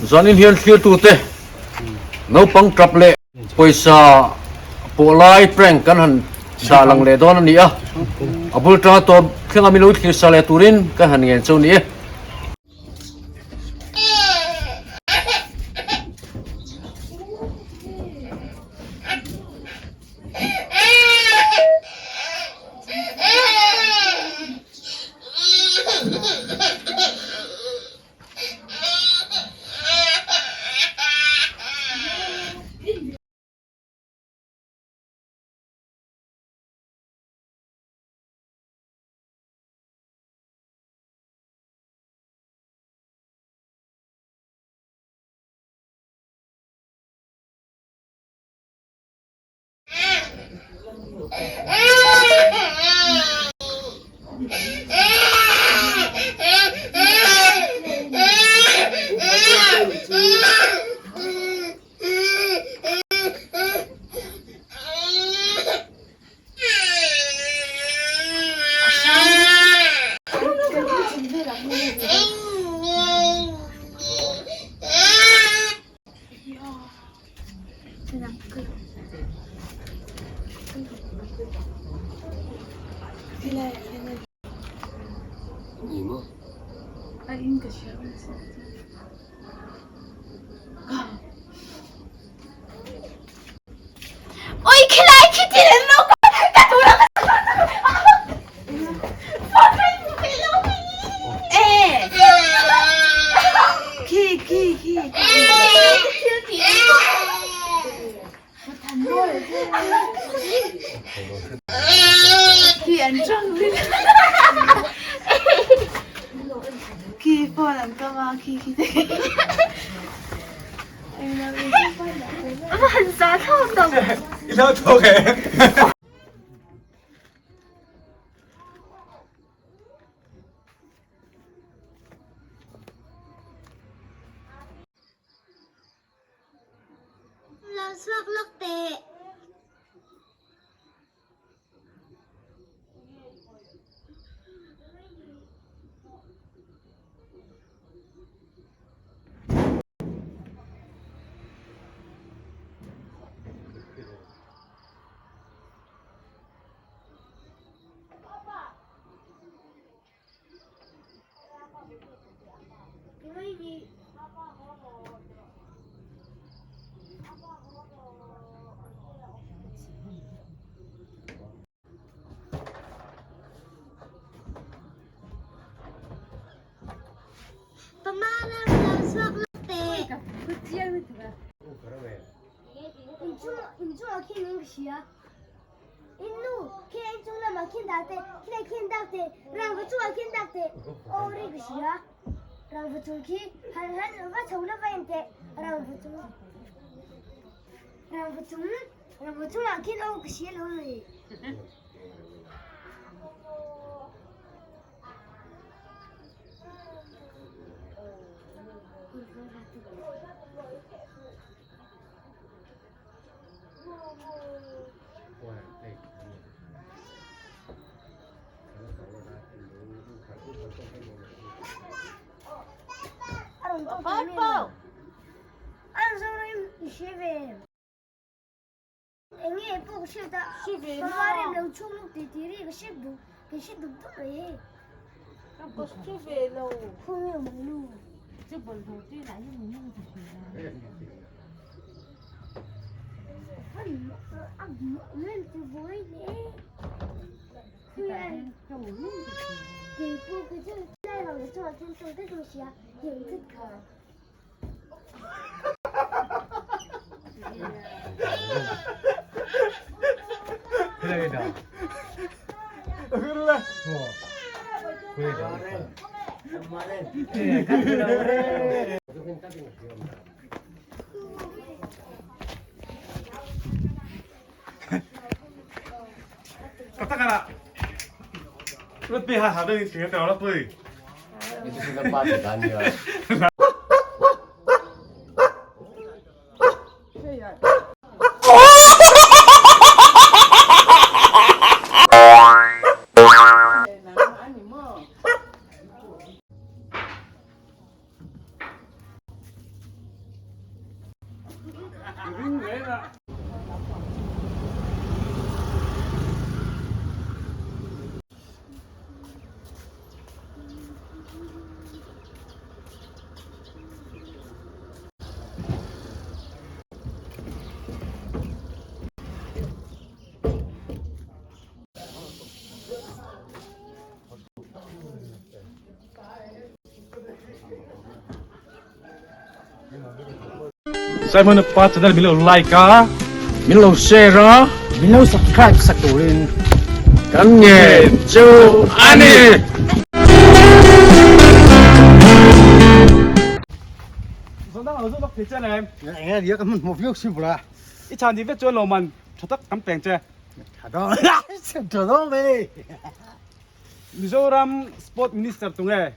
Zanin hian thlirtute naupang tap leh pawisa pawh lai prank kan han sa lang leh dawn a ni a, a bul tanga tawp thlenga min lo thlir sa leh turin kan han ngen cheu ni e. Oi khilai khi thil an lo ka tu la Khi khi khi. Khi an chang Khi phone an kam a khi khi. Han za thau tawp. I lo thawk e. Lo chhuak lawk teh. Ring reng a. Simon pa channel min lo like a min lo share a min lo subscribe sak turin kan ngen chu ani. Zawng dang lo zawk thei che nem. Eng a nia ka hman hmuh viau si bula. I chhan dih vek chuan lo man tha tak kan peng che. Tha dawn tha dawn mai. Mizoram Sport Minister tunge?